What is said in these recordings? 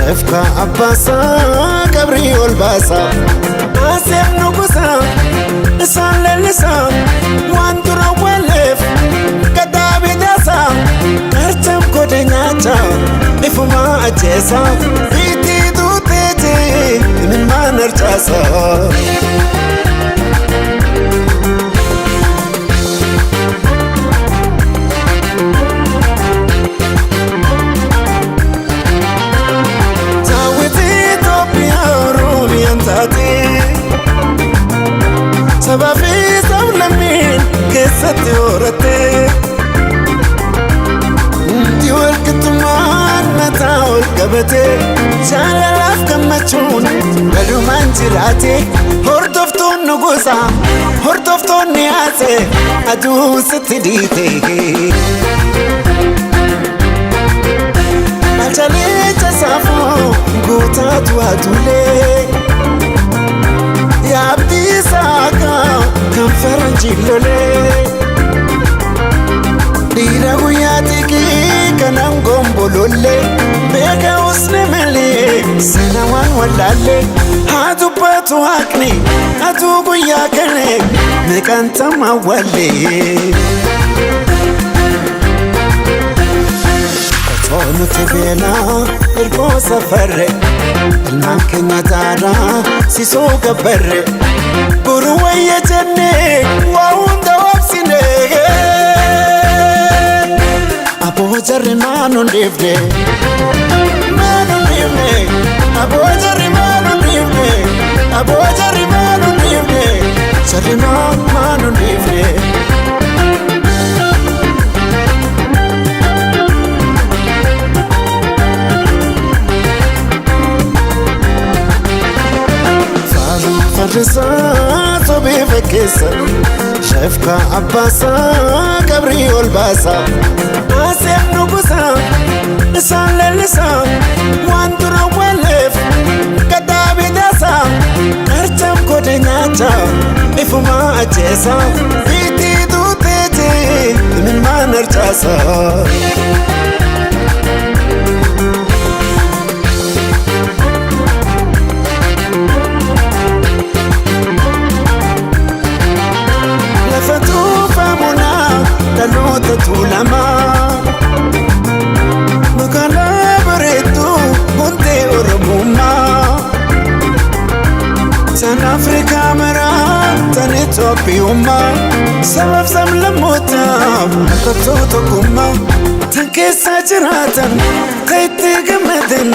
Shafka abbaasaa qabrii ol baasaa Aseef nugusaa isaan leellisaa waan dura waleef gadaa bidaasaa qarcam godhe nyaachaa ifumaa ajjeesaa biitii duuteeti imimmaan harcaasaa. Sabaa fi sablammiin keessatti horatte hundi walqixxummaan mataa ol qabate jaalalaaf gammachuun walumaan jiraate hordoftoonni gosa hordoftoonni haase aduu sitti dhiite. Malchalee saafuu guutaatu aduulee. Yaabdii saakaa kan faranjii lolee dhiira guyyaa xiqqii kanan gombolollee beeka usne malee sana waan wallaallee haa dubbatu haqni aduu guyyaa kane meeqaan tamaa wallee. Otoo nuti beelaa ergoo safarre ilmaan keenya daaraa sisoo gabbarre boru wayya jennee waa hunda wabsine. Aboo jarri maanu dhiifne maanu dhiifne aboo jarri maanu dhiifne aboo jarri maanu dhiifne jarri maanu dhiifne. Farrisaa sobee fakkeessa shafka abbaasaa qabrii ol baasaa Aseef nugusaa isaan leellisaa waan dura waleef gadaa bidaasaa qarcam godhe nyaachaa ifumaa ajjeesaa biitii duuteeti imimmaan harcaasaa. Lafa tuufamunaa dhaloota tuulamaa magaalaa bareedduu hundee Oromummaa tan Afrikaa maraa tan Itoophiyummaa sabaaf sablammootaaf mallattoo tokkummaa tan keessa jiraatan kan itti gammadan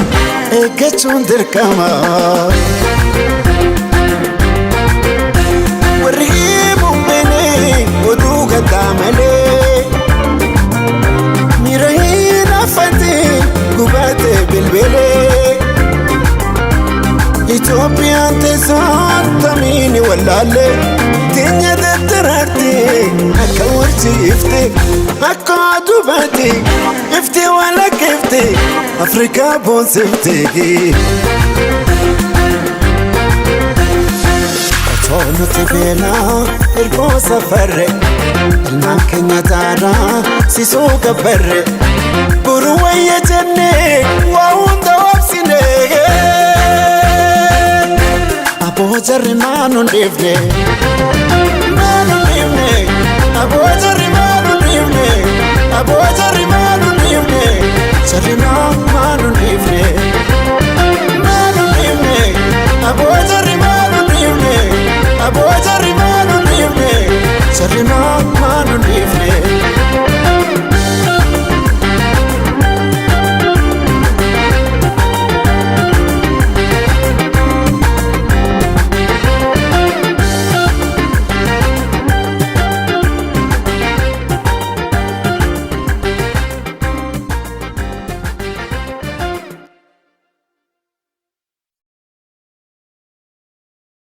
eeggachuun dirqama. Warri himuun beene oduu gaddaa malee miira hin affatin gubatee bilbilee Itoophiyaan teessoon tamiini wallaalle teenya daddaraarte akka warji ifte akka aduu baate ifte walakkifte Afrikaa boonsifte. Otoo nuti beelaa ergoo safarre ilmaan keenya daaraa sisoo gabbarre boru wayya jennee waa hunda wabsine. Aboo jarri maanu dhiifne maanu dhiifne aboo jarri maanu dhiifne aboo jarri maanu dhiifne jarri maanu dhiifne.